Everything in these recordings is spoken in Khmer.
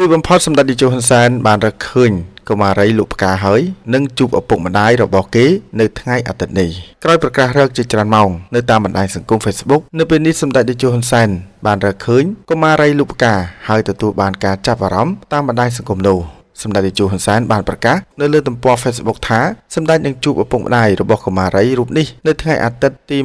ទីបំផុតសម្ដេចតេជោហ៊ុនសែនបានរកឃើញកុមារីលក់ផ្កាហើយនិងជួបឪពុកម្ដាយរបស់គេនៅថ្ងៃអាទិត្យនេះក្រោយប្រកាសរកជាច្រើនម៉ោងនៅតាមបណ្ដាញសង្គម Facebook នៅពេលនេះសម្ដេចតេជោហ៊ុនសែនបានរកឃើញកុមារីលក់ផ្កាហើយទទួលបានការចាប់អារម្មណ៍តាមបណ្ដាញសង្គមនោះសម្ដេចតេជោហ៊ុនសែនបានប្រកាសនៅលើទំព័រ Facebook ថាសម្ដេចនឹងជួបឪពុកម្ដាយរបស់កុមារីរូបនេះនៅថ្ងៃអាទិត្យទី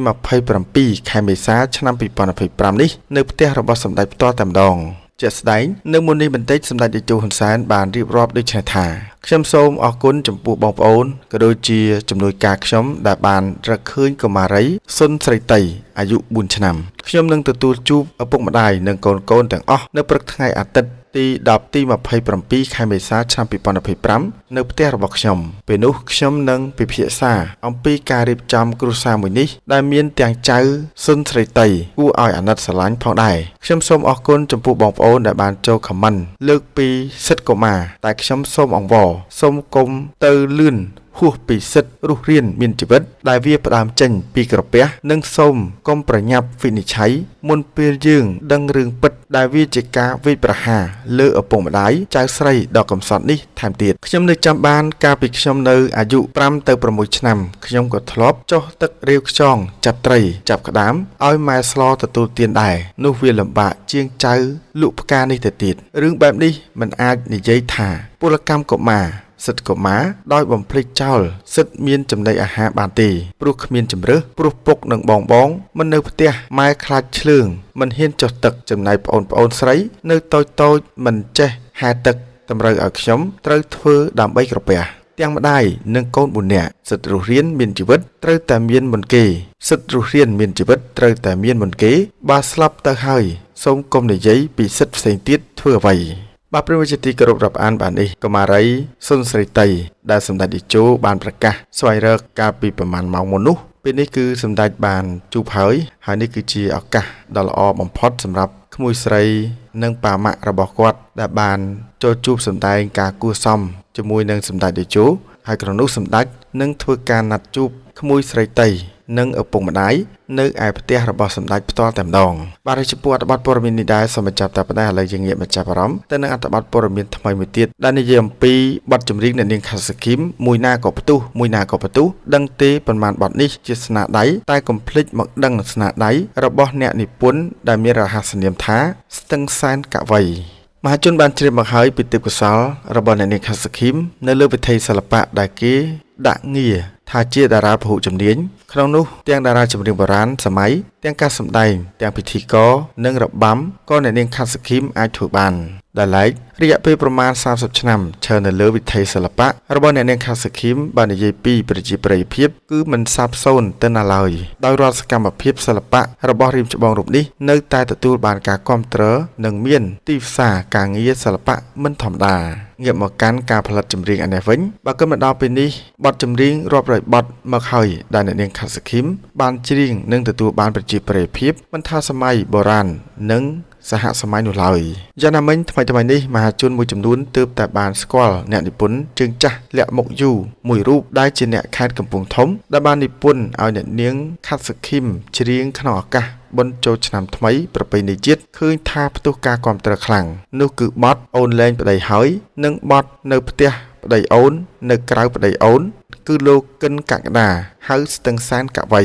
27ខែមេសាឆ្នាំ2025នេះនៅផ្ទះរបស់សម្ដេចផ្ទាល់តែម្ដងជាក់ស្ដែងនៅមុននេះបន្តិចសម្ដេចតេជោហ៊ុនសែនបានរៀបរាប់ដូចនេះថាខ្ញុំសូមអរគុណចំពោះបងប្អូនក៏ដូចជាជំនួយការខ្ញុំដែលបានរកឃើញកុមារីសុនស្រីតីអាយុ4ឆ្នាំខ្ញុំនឹងទទួលជួបឪពុកម្ដាយនិងកូនៗទាំងអស់នៅព្រឹកថ្ងៃអាទិត្យទី10ទី27ខែមេសាឆ្នាំ2025នៅផ្ទះរបស់ខ្ញុំពេលនោះខ្ញុំនឹងពិភាក្សាអំពីការរៀបចំគ្រួសារមួយនេះដែលមានទាំងចៅសុនស្រីតីគួរឲ្យអាណិតស្រឡាញ់ផងដែរខ្ញុំសូមអរគុណចំពោះបងប្អូនដែលបានចូល comment លើកពីសិទ្ធិកុមារតែខ្ញុំសូមអង្វរសូមកុំទៅលឿនហួសពីសិទ្ធិរស់រានមានជីវិតដែលវាផ្ដើមចេញពីក្រពះនិងសូមកុំប្រញាប់វិនិច្ឆ័យមុនពេលយើងដឹងរឿងពិតដែលវាជាការវាយប្រហារលើឪពុកម្ដាយចៅស្រីដ៏កំសត់នេះថែមទៀតខ្ញុំនៅចាំបានកាលពីខ្ញុំនៅអាយុ5ទៅ6ឆ្នាំខ្ញុំក៏ធ្លាប់ចុះទឹករាវខ្យងចាប់ត្រីចាប់ក្តាមឲ្យម៉ែស្លទទួលទានដែរនោះវាលំបាកជាងចៅលក់ផ្កានេះទៅទៀតរឿងបែបនេះមិនអាចនិយាយថាពលកម្មកុមារសិទ្ធិកុមារដោយបំភ្លេចចោលសិទ្ធិមានចំណីអាហារបានទេព្រោះគ្មានជំរើសព្រោះពុកនិងបងបងមិននៅផ្ទះម៉ែខ្លាចឆ្លើងមិនហ៊ានចុះទឹកចំណែកប្អូនប្អូនស្រីនៅតូចតូចមិនចេះហែទឹកតម្រូវឲ្យខ្ញុំត្រូវធ្វើដើម្បីក្រពះទាំងម្ដាយនិងកូន4នាក់សិទ្ធិរស់រានមានជីវិតត្រូវតែមានមុនគេសិទ្ធិរស់រានមានជីវិតត្រូវតែមានមុនគេបើស្លាប់ទៅហើយសូមកុំនិយាយពីសិទ្ធិផ្សេងទៀតធ្វើអ្វីបាទប្រិយមិត្តជាទីគោរពរាប់អានបាទនេះកុមារីសុនស្រីតីដែលសម្ដេចតេជោបានប្រកាសស្វែងរកកាលពីប្រមាណម៉ោងមុននោះពេលនេះគឺសម្ដេចបានជួបហើយហើយនេះគឺជាឱកាសដ៏ល្អបំផុតសម្រាប់ក្មួយស្រីនិងប៉ាម៉ាក់របស់គាត់ដែលបានចូលជួបសម្ដែងការគួសមជាមួយនឹងសម្ដេចតេជោហើយក្នុងនោះសម្ដេចនឹងធ្វើការណាត់ជួបក្មួយស្រីតីនិងឪពុកម្ដាយនៅឯផ្ទះរបស់សម្ដេចផ្ទាល់តែម្ដងបាទហើយចំពោះអត្ថបទព័ត៌មាននេះដែរសូមបញ្ចប់តែប៉ុណ្ណេះឥឡូវយើងងាកមកចាប់អារម្មណ៍ទៅនឹងអត្ថបទព័ត៌មានថ្មីមួយទៀតដែលនិយាយអំពីបទចម្រៀងអ្នកនាងខាត់សុឃីមមួយណាក៏ផ្ទុះមួយណាក៏ផ្ទុះដឹងទេប៉ុន្មានបទនេះជាស្នាដៃតែកុំភ្លេចមកដឹងស្នាដៃរបស់អ្នកនិពន្ធដែលមានរហស្សនាមថាស្ទឹងសែនកវីមហាជនបានជ្រាបមកហើយពីទេពកោសល្យរបស់អ្នកនាងខាត់សុឃីមនៅលើវិថីសិល្បៈដែលគេដាក់ងារថាជាតារាពហុជំនាញក្នុងនោះទាំងតារាចម្រៀងបុរាណសម័យទាំងការសម្ដែងទាំងពិធីករនិងរបាំក៏អ្នកនាងខាត់សុឃីមអាចធ្វើបានដែលឡែករយៈពេលប្រមាណ30ឆ្នាំឈរនៅលើវិថីសិល្បៈរបស់អ្នកនាងខាត់សុឃីមបាននិយាយពីប្រជាប្រិយភាពគឺមិនសាបសូន្យទៅណាឡើយដោយរាល់សកម្មភាពសិល្បៈរបស់រៀមច្បងរូបនេះនៅតែទទួលបានការគាំទ្រនិងមានទីផ្សារការងារសិល្បៈមិនធម្មតាងាកមកកាន់ការផលិតចម្រៀងឯនេះវិញបើគិតមកដល់ពេលនេះបទចម្រៀងរាប់រយបទមកហើយដែលអ្នកនាងខាត់សុឃីមបានច្រៀងនិងទទួលបានប្រជាប្រិយភាពមិនថាសម័យបុរាណនិងសហសម័យនោះឡើយយ៉ាងណាមិញថ្មីៗនេះមហាជនមួយចំនួនទើបតែបានស្គាល់អ្នកនិពន្ធជើងចាស់លាក់មុខយូរមួយរូបដែលជាអ្នកខេត្តកំពង់ធំដែលបាននិពន្ធឲ្យអ្នកនាងខាត់សុឃីមច្រៀងក្នុងឱកាសបុណ្យចូលឆ្នាំថ្មីប្រពៃណីជាតិឃើញថាផ្ទុះការគាំទ្រខ្លាំងនោះគឺបទអូនលែងប្តីហើយនិងបទនៅផ្ទះប្តីអូននៅក្រៅប្តីអូនគឺលោកកិនកក្កដាហៅស្ទឹងសែនកវី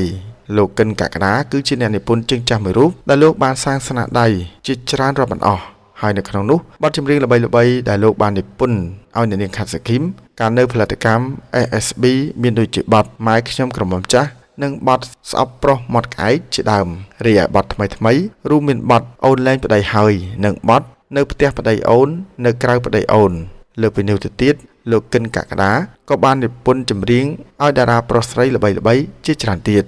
លោកកិនកក្កដាគឺជាអ្នកនិពន្ធជើងចាស់មួយរូបដែលលោកបានសាងស្នាដៃជាច្រើនរាប់មិនអស់ហើយនៅក្នុងនោះបទចម្រៀងល្បីៗដែលលោកបាននិពន្ធឲ្យអ្នកនាងខាត់សុឃីមកាលនៅផលិតកម្ម SSB មានដូចជាបទម៉ែខ្ញុំក្រមុំចាស់និងបទស្អប់ប្រុសមាត់ក្អែកជាដើមរីឯបទថ្មីៗរួមមានបទអូនលែងប្តីហើយនិងបទនៅផ្ទះប្តីអូននៅក្រៅប្តីអូនលើពីនេះទៅទៀតលោកកិនកក្កដាក៏បាននិពន្ធចម្រៀងឲ្យតារាប្រុសស្រីល្បីៗជាច្រើនទៀត។